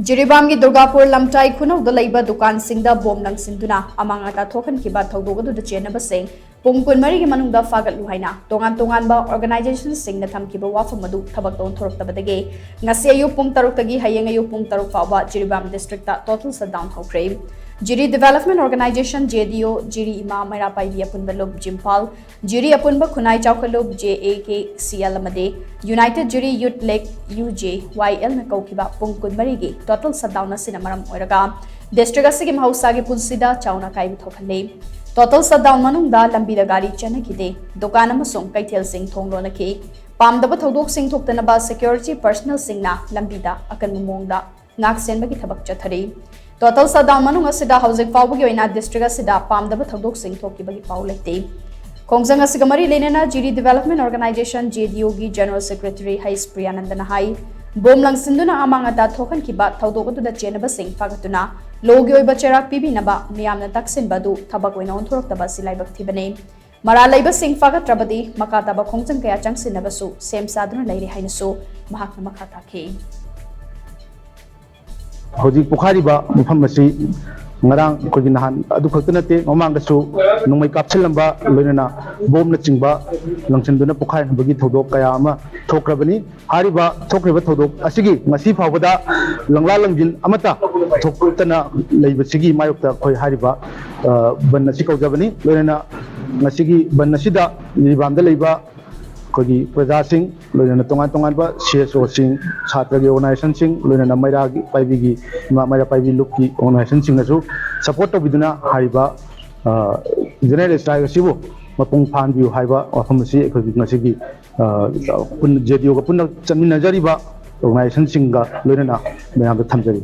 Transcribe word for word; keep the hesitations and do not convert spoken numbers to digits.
ꯖꯤꯔꯤꯕꯥꯝꯒꯤ ꯗꯨꯔꯒꯥꯄꯨꯔ ꯂꯝꯇꯥꯏ ꯈꯨꯅꯧꯗ ꯂꯩꯕ ꯗꯨꯀꯥꯟꯁꯤꯡꯗ ꯕꯣꯝ ꯂꯪꯁꯤꯟꯗꯨꯅ ꯑꯃꯥꯡ ꯑꯇꯥ ꯊꯣꯛꯍꯟꯈꯤꯕ ꯊꯧꯗꯣꯛ ꯑꯗꯨꯗ ꯆꯦꯟꯅꯕꯁꯤꯡ ꯄꯨꯡ ꯀꯨꯟꯃꯔꯤꯒꯤ ꯃꯅꯨꯡꯗ ꯐꯥꯒꯠꯂꯨ ꯍꯥꯏꯅ ꯇꯣꯉꯥꯟ ꯇꯣꯉꯥꯟꯕ organization ꯁꯤꯡꯅ ꯊꯝꯈꯤꯕ ꯋꯥꯐꯝ ꯑꯗꯨ ꯊꯕꯛꯇ ꯑꯣꯟꯊꯣꯔꯛꯇꯕꯗꯒꯤ ꯉꯁꯤ ꯑꯌꯨꯛ ꯄꯨꯡ ꯇꯔꯨꯛꯇꯒꯤ ꯍꯌꯦꯡ ꯑꯌꯨꯛ ꯄꯨꯡ ꯇꯔꯨꯛ ꯐꯥꯎꯕ ꯖꯤꯔꯤꯕꯥꯝ district ꯇ total shutdown ꯍꯧꯈ꯭ꯔꯦ꯫ ꯖꯤꯔꯤ Development Organisation, J D O, ꯖꯤꯔꯤ ꯏꯃꯥ ꯃꯩꯔꯥ ꯄꯥꯏꯕꯤ ꯑꯄꯨꯟꯕ ꯂꯨꯞ ꯖꯤꯝꯐꯥꯜ, ꯖꯤꯔꯤ ꯑꯄꯨꯟꯕ ꯈꯨꯟꯅꯥꯏ ꯆꯥꯎꯈꯠꯂꯨꯞ, J A K C L, ꯑꯃꯗꯤ United Jiri Youth League, U J Y L, ꯅ ꯀꯧꯈꯤꯕ ꯄꯨꯡ ꯀꯨꯟꯃꯔꯤꯒꯤ total shutdown ꯑꯁꯤꯅ ꯃꯔꯝ ꯑꯣꯏꯔꯒ district ꯑꯁꯤꯒꯤ ꯃꯍꯧꯁꯥꯒꯤ ꯄꯨꯟꯁꯤꯗ ꯆꯥꯎꯅ ꯑꯀꯥꯏꯕ ꯊꯣꯛꯍꯜꯂꯤ꯫ Total shutdown ꯃꯅꯨꯡꯗ ꯂꯝꯕꯤꯗ ꯒꯥꯔꯤ ꯆꯦꯟꯅꯈꯤꯗꯦ, ꯗꯨꯀꯥꯟ ꯑꯃꯁꯨꯡ ꯀꯩꯊꯦꯜꯁꯤꯡ ꯊꯣꯡ ꯂꯣꯟꯅꯈꯤ꯫ ꯄꯥꯝꯗꯕ ꯊꯧꯗꯣꯛꯁꯤꯡ ꯊꯣꯛꯇꯅꯕ security personnel ꯁꯤꯡꯅ ꯂꯝꯕꯤꯗ ꯑꯀꯟꯕ ꯃꯑꯣꯡꯗ ꯉꯥꯛ ꯁꯦꯟꯕꯒꯤ ꯊꯕꯛ ꯆꯠꯊꯔꯤ꯫ Total shutdown ꯃꯅꯨꯡ ꯑꯁꯤꯗ ꯍꯧꯖꯤꯛ ꯐꯥꯎꯕꯒꯤ ꯑꯣꯏꯅ district ꯑꯁꯤꯗ ꯄꯥꯝꯗꯕ ꯊꯧꯗꯣꯛꯁꯤꯡ ꯊꯣꯛꯈꯤꯕꯒꯤ ꯄꯥꯎ ꯂꯩꯇꯦ꯫ ꯈꯣꯡꯖꯪ ꯑꯁꯤꯒ ꯃꯔꯤ ꯂꯩꯅꯅ ꯖꯤꯔꯤ Development Organisation, J D O, ꯒꯤ General Secretary ꯍꯩꯁ ꯄ꯭ꯔꯤꯌꯥꯅꯟꯗꯅ ꯍꯥꯏ, ꯕꯣꯝ ꯂꯪꯁꯤꯟꯗꯨꯅ ꯑꯃꯥꯡ ꯑꯇꯥ ꯊꯣꯛꯍꯟꯈꯤꯕ ꯊꯧꯗꯣꯛ ꯑꯗꯨꯗ ꯆꯦꯟꯅꯕꯁꯤꯡ ꯐꯥꯒꯠꯇꯨꯅ ꯂꯣꯒꯤ ꯑꯣꯏꯕ ꯆꯩꯔꯥꯛ ꯄꯤꯕꯤꯅꯕ ꯃꯤꯌꯥꯝꯅ ꯇꯛꯁꯤꯟꯕ ꯑꯗꯨ ꯊꯕꯛ ꯑꯣꯏꯅ ꯑꯣꯟꯊꯣꯔꯛꯇꯕ ꯑꯁꯤ ꯂꯥꯏꯕꯛ ꯊꯤꯕꯅꯤ꯫ ꯃꯔꯥꯜ ꯂꯩꯕꯁꯤꯡ ꯐꯥꯒꯠꯇ꯭ꯔꯕꯗꯤ ꯃꯈꯥ ꯇꯥꯕ ꯈꯣꯡꯖꯪ ꯀꯌꯥ ꯆꯪꯁꯤꯟꯅꯕꯁꯨ ꯁꯦꯝ ꯁꯥꯗꯨꯅ ꯂꯩꯔꯦ ꯍꯥꯏꯅꯁꯨ ꯃꯍꯥꯛꯅ ꯃꯈꯥ ꯇꯥꯈꯤ꯫ ꯍꯧꯖꯤꯛ ꯄꯣꯛꯈꯥꯏꯔꯤꯕ ꯃꯐꯝ ꯑꯁꯤ ꯉꯔꯥꯡ ꯑꯩꯈꯣꯏꯒꯤ ꯅꯍꯥꯟ ꯑꯗꯨ ꯈꯛꯇ ꯅꯠꯇꯦ, ꯃꯃꯥꯡꯗꯁꯨ ꯅꯣꯡꯃꯩ ꯀꯥꯞꯁꯤꯜꯂꯝꯕ, ꯂꯣꯏꯅꯅ ꯕꯣꯝꯅꯆꯤꯡꯕ ꯂꯪꯁꯤꯟꯗꯨꯅ ꯄꯣꯛꯈꯥꯏꯍꯟꯕꯒꯤ ꯊꯧꯗꯣꯛ ꯀꯌꯥ ꯑꯃ ꯊꯣꯛꯈ꯭ꯔꯕꯅꯤ꯫ ꯍꯥꯏꯔꯤꯕ ꯊꯣꯛꯈ꯭ꯔꯤꯕ ꯊꯧꯗꯣꯛ ꯑꯁꯤꯒꯤ ꯉꯁꯤ ꯐꯥꯎꯕꯗ ꯂꯪꯂꯥ ꯂꯪꯖꯤꯟ ꯑꯃꯠꯇ ꯊꯣꯛꯇꯅ ꯂꯩꯕꯁꯤꯒꯤ ꯃꯥꯌꯣꯛꯇ ꯑꯩꯈꯣꯏ ꯍꯥꯏꯔꯤꯕ, ꯑ, ꯕꯟ ꯑꯁꯤ ꯀꯧꯖꯕꯅꯤ꯫ ꯂꯣꯏꯅꯅ ꯉꯁꯤꯒꯤ ꯕꯟ ꯑꯁꯤꯗ ꯖꯤꯔꯤꯕꯥꯝꯗ ꯂꯩꯕ ꯑꯩꯈꯣꯏꯒꯤ ꯄ꯭ꯔꯖꯥꯁꯤꯡ, ꯂꯣꯏꯅꯅ ꯇꯣꯉꯥꯟ ꯇꯣꯉꯥꯟꯕ C S O ꯁꯤꯡ, ꯁꯥꯇ꯭ꯔꯒꯤ organization ꯁꯤꯡ, ꯂꯣꯏꯅꯅ ꯃꯩꯔꯥꯒꯤ ꯄꯥꯏꯕꯤꯒꯤ, ꯏꯃꯥ ꯃꯩꯔꯥ ꯄꯥꯏꯕꯤ ꯂꯨꯞꯀꯤ organization ꯁꯤꯡꯅꯁꯨ support ꯇꯧꯕꯤꯗꯨꯅ ꯍꯥꯏꯔꯤꯕ, ꯑ, general strike ꯑꯁꯤꯕꯨ ꯃꯄꯨꯡ ꯐꯥꯍꯟꯕꯤꯌꯨ ꯍꯥꯏꯕ ꯋꯥꯐꯝ ꯑꯁꯤ ꯑꯩꯈꯣꯏꯒꯤ ꯉꯁꯤꯒꯤ, ꯑ, ꯄꯨꯟ-, J D O ꯒ ꯄꯨꯟꯅ ꯆꯠꯃꯤꯟꯅꯖꯔꯤꯕ organization ꯁꯤꯡꯒ ꯂꯣꯏꯅꯅ ꯃꯌꯥꯝꯗ ꯊꯝꯖꯔꯤ꯫